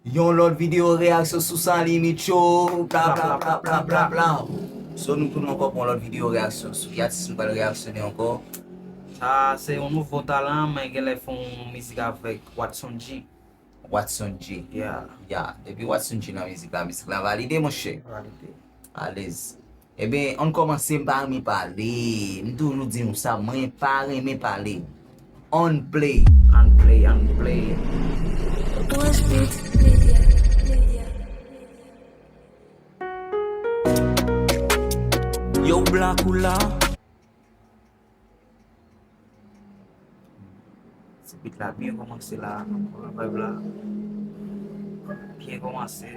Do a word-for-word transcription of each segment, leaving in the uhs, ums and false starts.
Yon lòt videyo reyaksyon sou San Limit Show. Bla, bla, bla, bla, bla, bla. So, nou tounen ankò pou yon lòt videyo reyaksyon. Sou ki atis nou pral reyaksyone ankò? Sa se yon nouvo talan, mwen genlè fè yon mizik avèk Watson G. Watson G. Yeah. Ya, depi Watson G nan mizik la, mizik la valide, monchè. Valide. Alèz. Ebyen, ann kòmanse, m pa renmen pale. M toujou di nou sa, mwen pa renmen pale. Ann play. Ann play, ann play. Yo, Black ou la? Ti beat la byen kòmanse la. Vibe la byen kòmanse.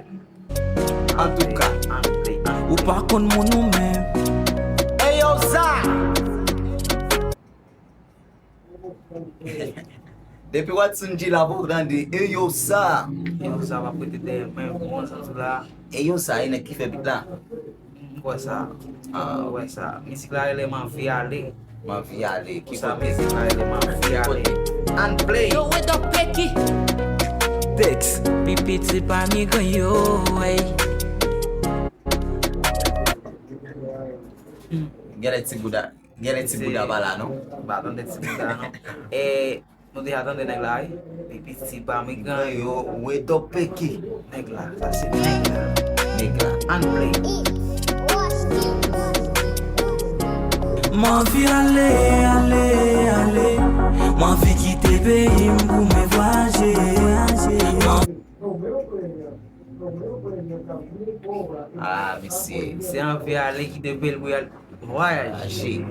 Antouka, ann play, ann play. Ou pa konn moun ou menm. Ey yo, sa! Depi Watson G la pou w tande, ey yo, sa! Ey yo, sa pa prete dèyè mwen, bon, sa la. Ey yo, sa, e nèg ki fè beat la? M kwè sa. Ah. M kwè sa. Mizik la rele M anvi ale. M anvi ale. Ki kote? Mizik la rele M anvi ale. Ann play. Yo, we dòk Peki. Dex. Pi piti pa migran yo, ey. Genlè ti bouda. Genlè ti bouda pa la, non? M pa tande ti bouda, non. E, nou deja tande nèg la, wi. Pi piti pa migran yo, we dòk Peki. Nèg la, sa se nèg la. Nèg la. Ann play. M anvi ale, ale, ale. M anvi kite peyi m pou mwen vwayaje. M an- Ah, mesye. Se anvi ale kite peyi l pou y al vwayaje. Vwayaje.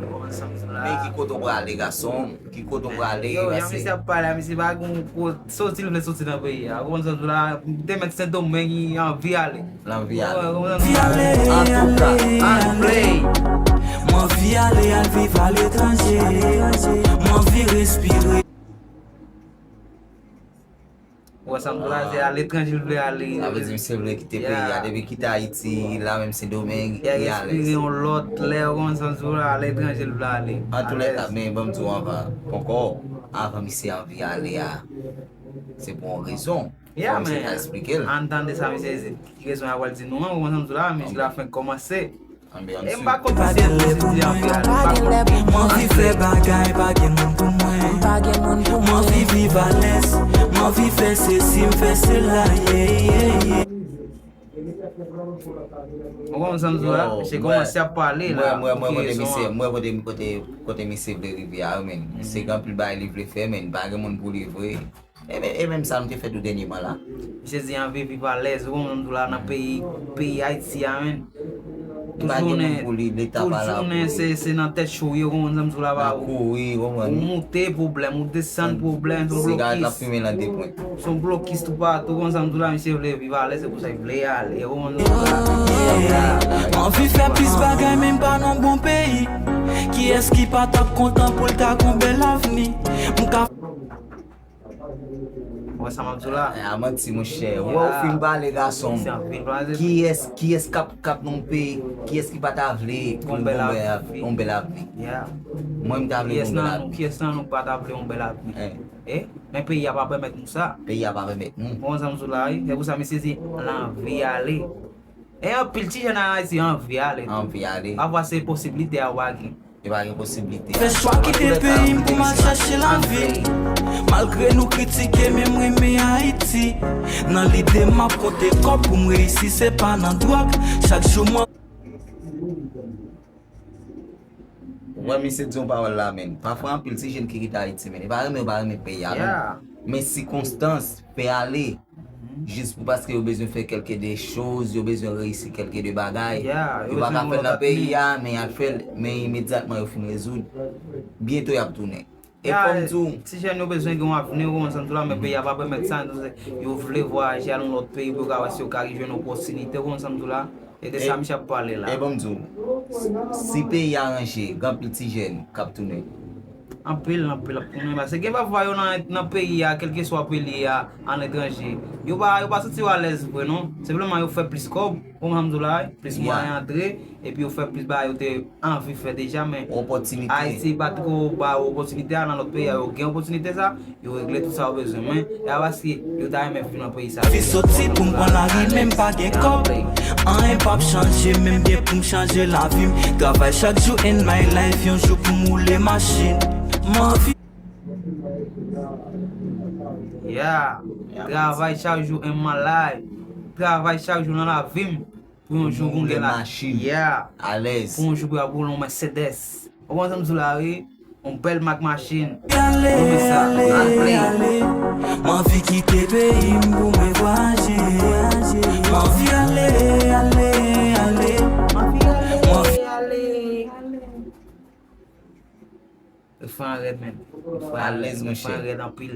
Men ki kote w prale, gason? Ki kote w prale? Yo, jan misye ap pale a, misye pa gen yon kote soti, l vle soti nan peyi a. Ou konprann sa m di w la? M te mèt Sendomeng, li anvi ale. L anvi ale. Ou konprann sa m di w la? Antouka, ann play. M anvi ale al viv aletranje. M anvi respire. Ou wè sa m di w la, se aletranje l vle ale. Sa vle di misye vle kite peyi a. Depi kite Ayiti, la menm Sendomeng, li alèz. Respire yon lòt lè, ou konprann sa m di w la, aletranje l vle ale. Antoulèka, men ban m di w anvan, poko, anvan misye anvi ale a, se pou yon rezon. Fò misye ta eksplike l. Ann tande sa misye, ki rezon y ap pral di nou an, ou konprann sa m di w la, mizik la fenk kòmanse. E m pa konn si se pou di anvi ale, m pa konn. M anvi fè bagay, pa gen moun pou mwen. M anvi viv alèz, m anvi fè sesi, m fè sela, yeah, yeah, yeah. Ou konprann sa m di w la? Misye kòmanse ap pale la. Mwen, mwen, mwen, kote misye, mwen, kote, kote, kote misye vle rive a, men. Se gen anpil bagay li vle fè, men pa gen moun pou li vre. E men, e menm sa nou te fè tou dènyèman la. Misye di anvi viv alèz, ou konprann m di w la, nan peyi, peyi Ayiti a, men. Tout jounen, tout jounen se, se nan tèt cho w ye, ou konprann sa m di w la, pa ou. Ou moute pwoblèm, ou desann pwoblèm, se yon blokis. Se yon blokis toupatou, ou konprann sa m di w la, misye vle viv alèz, se pou sa l vle ale, ou konprann sa m di w la. M anvi fè plis bagay, men m pa nan bon peyi. Kiyès ki pa t ap kontan pou l ta gon bèl avni? M ka Ou wè sa m ap di w la? A manti, monchè. Ou wè, ou fin pale, gason m. Kiyès, kiyès k ap, k ap nan yon peyi, kiyès ki pa ta vle pou l gon bèl avni? Mwen, m ta vle gon bèl avni. Kiyès nan nou, kiyès nan nou pa ta vle yon bèl avni? E, men peyi a pa pèmèt nou sa. Peyi a pa pèmèt nou. Ou konprann sa m di w la, wi. Se pou sa misye di, l anvi ale. E anpil ti jèn an Ayiti anvi ale tou. Anvi ale. Pafwa se posiblite a ou pa gen. Yo pa gen posiblite a. Fè chwa kite peyi m pou m al chache lavi. Malgre nou kritike, men m renmen Ayiti. Nan lide m ap konte kòb pou m reyisi, se pa nan dwòg. Chak jou mwen Ou wè misye di yon pawòl la, men. Pafwa anpil ti jèn ki kite Ayiti, men. Yo pa renmen, yo pa renmen peyi a, men. Men sikonstans fè ale. Jis pou paske yo bezwen fè kèlke de choz, yo bezwen reyisi kèlke de bagay. Yo pa ka fè l nan peyi a, men y al fè l, men imedyatman yo fin rezoud, byento y ap tounen. E fò m di w, ti jèn yo bezwen gen yon avni, ou konprann sa m di w la, men peyi a pa pèmèt sa, yo vle vwayaje al yon lòt peyi pou yo ka wè si yo ka jwenn opòtinite, ou konprann sa m di w la. E de sa misye ap pale la. E ban m di w, si, si peyi a ranje, gen anpil ti jèn k ap tounen. Anpil, anpil, anpil. Paske gen pafwa yo nan, nan peyi a, kèlkeswa peyi a, aletranje. Yo pa, yo pa santi yo alèz vre, non. Senpleman, yo fè plis kòb, kòman m di w la, plis mwayen antre, epi yo fè plis bagay yo te anvi fè deja, men Ayiti pa t ko ba yo opòtinite a, nan lòt peyi a, yo gen opòtinite sa, yo regle tout sa yo bezwen. Men, e pa paske yo ta renmen viv nan peyi sa. Fi soti pou m pran lari, men m pa gen kòb. Anyen p ap chanje, men m gen pou m chanje lavi m. Travay chak jou in my life, yon jou pou m woule machin. M anvi Yeah. Travay chak jou in my life. Travay chak jou nan lavi m. Pou yon jou pou m gen la machin. Yeah. Alèz. Pou yon jou pou y ap woule yon Mercedes. Ou konprann sa m di w la, wi? Yon bèl mak machin. Ale, ale, ale. M anvi kite peyi m pou mwen vwayaje. M anvi ale, ale, ale. M anvi ale. Refren an rèd, men. Alèz, monchè. Refren an rèd anpil.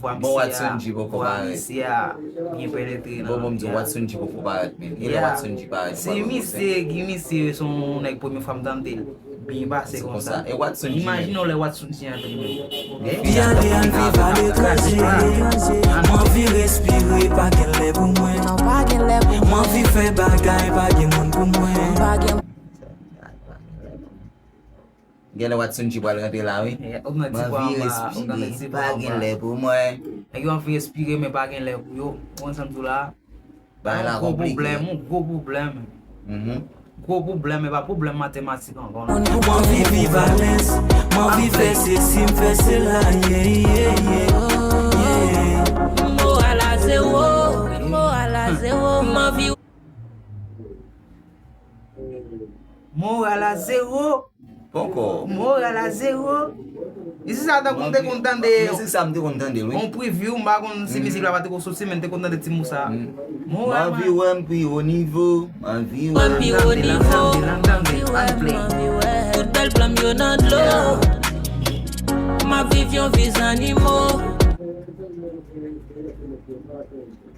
Vwa misye a, vwa misye a byen penetre nan. Bon, bon, m di w, Watson G poko parèt, men. Ilè Watson G parèt, se misye, ki misye, se yon nèg premye fwa m tande l. Byen pase konsa. Imajine w lè Watson G antre, men. Anvi ale, anvi viv aletranje. M anvi respire, pa gen lè pou mwen. M anvi fè bagay, pa gen moun pou mwen. Genlè Watson G pral rantre la, wi. M anvi respire, pa gen lè pou mwen. Nèg yo anvi respire, men pa gen lè pou yo. Ou konn sa m di w la? Bagay la konplike. Yon gwo pwoblèm, yon gwo pwoblèm. Gwo pwoblèm, e pa pwoblèm matematik ankò, non. M anvi viv alèz, m anvi fè sesi, m fè sela, yeah, yeah, yeah, yeah. Moral a zewo, moral a zewo, m anvi. Moral a zewo. Poko. Moral a zewo. Mizik sa tankou m te konn tande. Mizik sa m te konn tande l, wi. On preview, m pa konn si mizik la pa te ko soti, men m te konn tande ti mo sa. Moral. M anvi wè m pi wo nivo. M anvi wè m pi wo nivo. M anvi wè, m anvi wè. Tout bèl plan m yo nan dlo. M ap viv yon vi zannimo.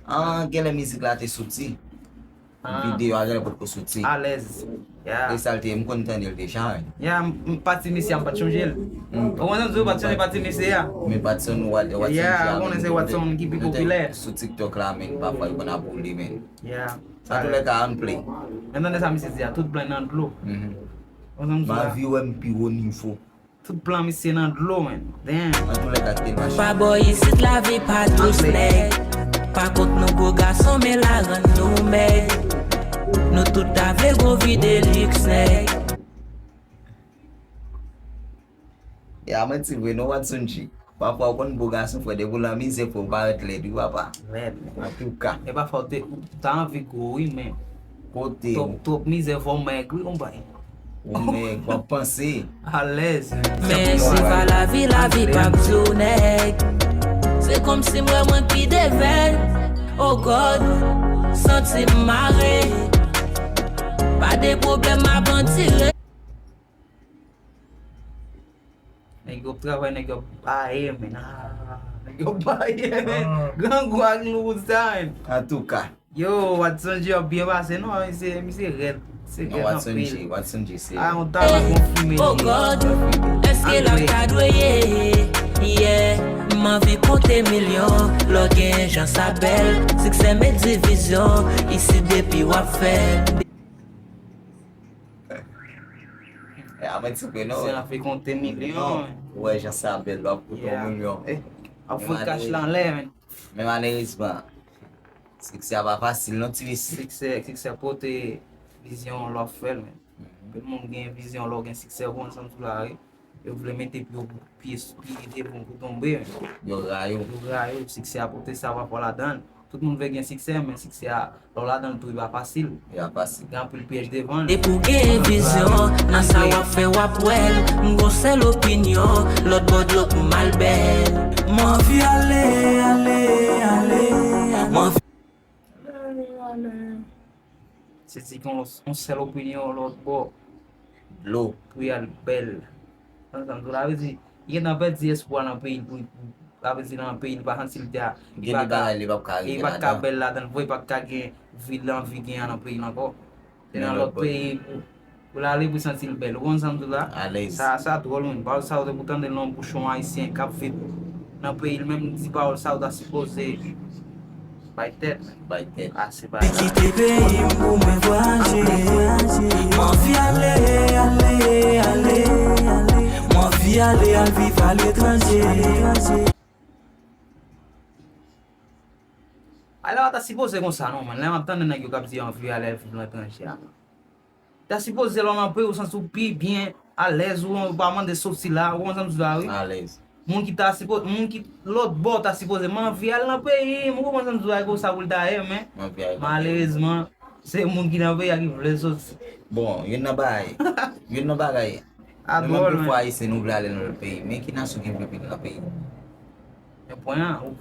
Ah, genlè mizik la te soti. Videyo a genlè potko soti. Alèz. Yeah. E sa l te ye, m konn tande l deja, wi. Yeah, m, m, pati misye a, m pa t chonje l. Ou konprann sa m di w, pa t chonje pati misye a. Men Watson, Wa-, Watson, yeah, ou konnen se Watson ki pi popilè. Sou TikTok la, men, pafwa yo konn ap boule, men. Yeah. Antoulèka, ann play. Men tande sa misye di a, tout blan nan dlo. Ou konprann sa m di w la? M anvi wè m pi wo nivo. Tout plan misye nan dlo, man. Damn. Antoulèka, kite l mache. Pa bò isit lavi pa dous, nèg. Pa kont nou gwo gason, men la rann nou mèg. Nou tout ta vle gwo vi de liks, nèg. E a manti vre, non, Watson G. Pafwa, ou konn gwo gason, frè, depi w nan mizè, fò w parèt lèd, wi, papa. Lèd. Antouka. E pafwa, ou te, ou ta anvi gwo, wi, men. Kote ou? Twòp, twòp mizè fè w mèg, wi, konprann. Ou mèg, w ap panse. Alèz. Men si pa lavi, lavi p ap di w nèg. Se kòmsi m wè mwen pi devèn. Oh God, santi m mare. Pa de pwoblèm, m ap andire. Nèg yo ap travay, nèg yo ap baye, men. Ah, nèg yo ap baye, men. Grangou ak Louis sa, men. Antouka. Yo, Watson G ap byen pase, non, misye, misye rèd. Se rèd anpil. Watson G, Watson G se. Ah, yon talan konfime. Oh God, èske l ap ta dwe ye? Yeah, m anvi konte milyon. Lè w gen jan sa bèl, siksè met divizyon. Isit depi w ap fè. E a mwen ti vre, non. Se anvi konte milyon. Non. Ou wè jan sa bèl, w ap konte yon milyon. Eh, ap fout kach la anlè, men. Men malerezman, siksè a pa fasil, non, ti mesye. Siksè, siksè pote vizyon lè w ap fè l, men. Tout moun gen vizyon lè w gen siksè, ou konn sa m di w la, wi. Yo vle mete pye, pye, pye devan pou tonbe, men. Yo rayi w. Yo rayi w, siksè a pote sa pafwa ladan l. Tout moun vle gen siksè, men siksè a, lè w ladan l tou, li pa fasil. Li pa fasil. Gen anpil pyèj devan l. Depi w gen vizyon, nan sa w ap fè, w ap wè l. M gon sèl opinyon, lòt bò dlo pou m al bèl. M anvi ale, ale, ale. M anvi Ale, ale. Se di gen yon, yon sèl opinyon lòt bò. Dlo. Pou y al bèl. Sa vle di, li gentan pèdi espwa nan peyi l, pou, pou, sa vle di nan peyi l, li pa santi l ta, li pa ka, li pa ka bèl ladan l, vre, li pa ka gen vi l anvi gen an nan peyi l ankò. Se nan lòt peyi pou, Pou l ale pou santi l bèl. Ou konn sa m di w la? Alèz. Sa, sa dwòl, wi. Pawòl sa yo te pou tande l nan bouch yon ayisyen k ap viv nan peyi l, menm di pawòl sa yo ta sipoze bay tèt. Bay tèt. Ase bay. Li kite peyi m pou mwen vwayaje. M anvi ale, ale, ale. M anvi ale, al viv aletranje. Alè a ta sipoze konsa non, man. Lè m ap tande nèg yo k ap di anvi ale al viv letranje a, man. Ta sipoze lè w nan peyi w santi w pi byen, alèz, ou pa mande soti la, ou konn sa m di la, wi. Alèz. Moun ki ta sipoze, moun ki lòt bò ta sipoze, m anvi al nan peyi m, ou konprann sa m di la, e konsa pou l ta ye, men malerezman, se moun ki nan peyi a ki vle soti. Bon, youn nan bagay, youn nan bagay, nou menm tou fwa ayisyen nou vle ale nan lòt peyi, men ki nasyon ki vle viv nan peyi? Men pwen an, ou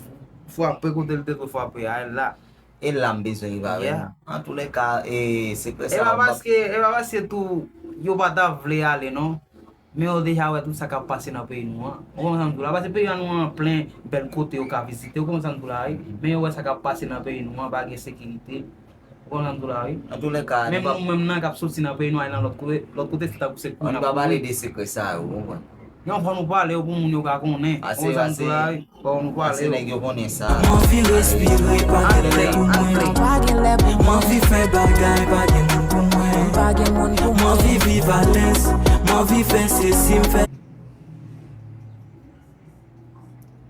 frape kote l te dwe frape a, la. E la m bezwen rive avè l. Antoulèka, e, sekrè sa yo m p ap. E pa paske, e pa paske tou yo pa ta vle ale non. Men yo deja wè tout sa k ap pase nan peyi nou an. Ou konprann sa m di w la? Paske peyi an nou an plen bèl kote yo ka vizite. Ou konprann sa m di w la, wi? Men yo wè sa k ap pase nan peyi nou an, pa gen sekirite. Ou konprann sa m di w la, wi? Antoulèka, menm nou menm nan k ap soti nan peyi nou, al nan lòt kote, lòt kote se tankou se kouri n ap kouri. Ann pa pale de sekrè sa yo, ou konprann? Non, fò nou pale yo pou moun yo ka konnen. Ase, ase. Fò nou pale yo. Ase nèg yo konnen sa. M anvi respire, pa gen lè pou mwen. M anvi fè bagay, pa gen moun pou mwen. M anvi viv alèz, m anvi fè sesi, m fè.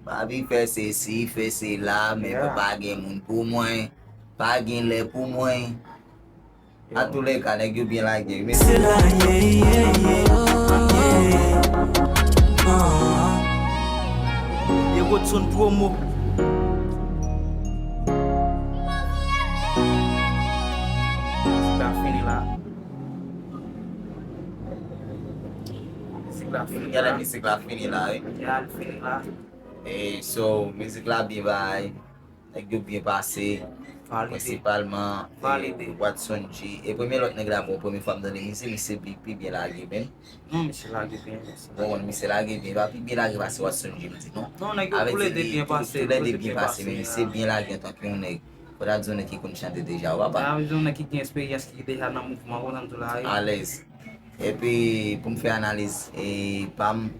M anvi fè sesi, fè sela, men pa gen moun pou mwen. Pa gen lè pou mwen. Antoulèka, nèg yo byen lage, men. Se la, ye, ye, ye, ye. Ah. Ye Godson Promo. Mizik la fini la. Mizik la fini la. Gade mizik la fini la, wi. Ya, l fini la. E, so, mizik la byen bay. Nèg yo byen pase, prensipalman, e, Watson G. E premye lòt nèg la, bon, premye fwa m tande misye, misye pi, pi byen lage, menm. Non, misye lage byen, misye lage. Bon, misye lage byen, pa pi byen lage pase Watson G, m di non. Non, nèg yo toulède byen pase, toulède byen pase, men misye byen lage antanke yon nèg. Fò ta di yon nèg ki konn chante deja, w papa. Fò ta di yon nèg ki gen esperyans, ki deja nan mouvman, konn sa m di w la, wi. Alèz. Epi, pou m fè analiz, e, pa m,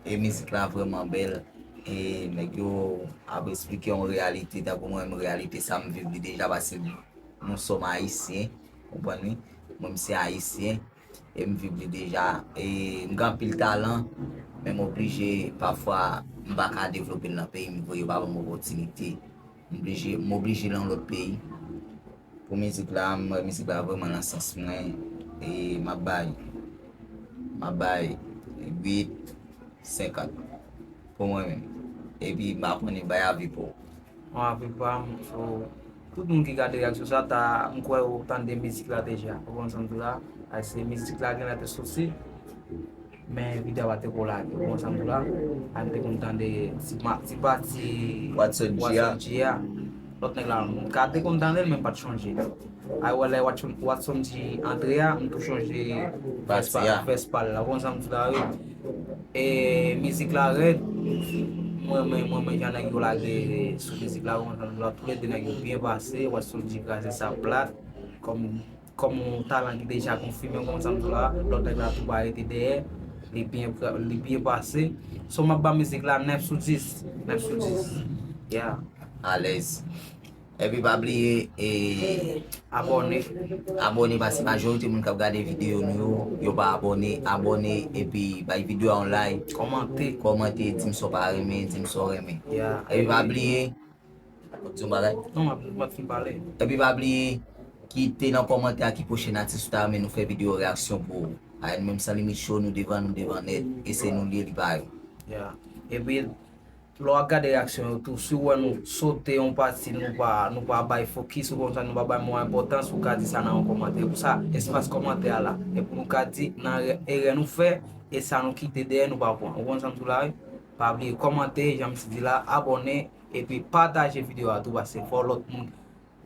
e mizik la vrèman bèl. E nèg yo ap esplike yon reyalite, tankou mwen menm, reyalite sa m viv li deja, paske nou sòm ayisyen, konprann wi? Mwen, m se ayisyen, e m viv li deja. E m gen anpil talan, men m oblije, pafwa, m pa ka devlope l nan peyi m, vre, yo pa ban m opòtinite. M oblije, m oblije nan lòt peyi. Pou mizik la, m wè mizik la vrèman nan sans mwen. E m ap bay, m ap bay uit, senkant pou mwen menm. Epi m ap konnen bay avi pou ou. Bon, avi pa m, so, tout moun ki gade reyaksyon sa, ta, m kwè yo tande mizik la deja. Ou konn sa m di la? Paske mizik la genlè te soti. Men videyo a pa te ko lage, ou konn sa m di w la? A m te konn tande ti ma-, ti pati Watson G a. Watson G a. Lòt nèg la, m ka te konn tande l, men m pa t chonje. A wè lè Watson, Watson G antre a, m tou chonje vès pa l, vès pa l la, ou konn sa m di w la, wi. E mizik la rèd, mwen, mwen, mwen, mwen, jan nèg yo lage sou mizik la, ou konn sa m di w la, toulède nèg yo byen pase, Watson G kraze sa plat, kòm kòm yon talan ki deja konfime, ou konn sa m di w la, lòt nèg la tou pa rete dèyè, li byen pra-, li byen pase. So, m ap ba mizik la nèf sou dis, nèf sou dis. Yeah. Alèz. Epi pa bliye, e, abòne. Abòne, paske majorite moun k ap gade videyo nou yo, yo pa abòne. Abòne, epi bay videyo a yon like. Kòmante. Kòmante, di m sa w pa renmen, di m sa w renmen. Yeah. Epi pa bliye, Ou di yon bagay? Non, m ap, m ap fin pale. Epi pa bliye, kite nan kòmantè a ki pwochèn atis ou ta renmen nou fè videyo reyaksyon pou ou. Ayen menm San Limit Show, nou devan, nou devan nèt. E se nou li ye, li pa yo. Yeah. Epi, lè w ap gade reyaksyon yo tou, si w wè nou sote yon pati, nou pa, nou pa bay fokis, ou konn sa, nou pa bay mo a enpòtans, ou ka di sa nan yon kòmantè. Pou sa, espas kòmantè a la. E pou nou ka di nan erè, erè nou fè, e sa nou kite dèyè, nou pa pran. Ou konn sa m di w la, wi? Pa bliye kòmante, jan m di la, abòne, epi pataje videyo a tou, paske fò lòt moun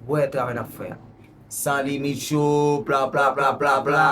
wè travay n ap fè a. San Limit Show, pla, pla, pla, pla, pla.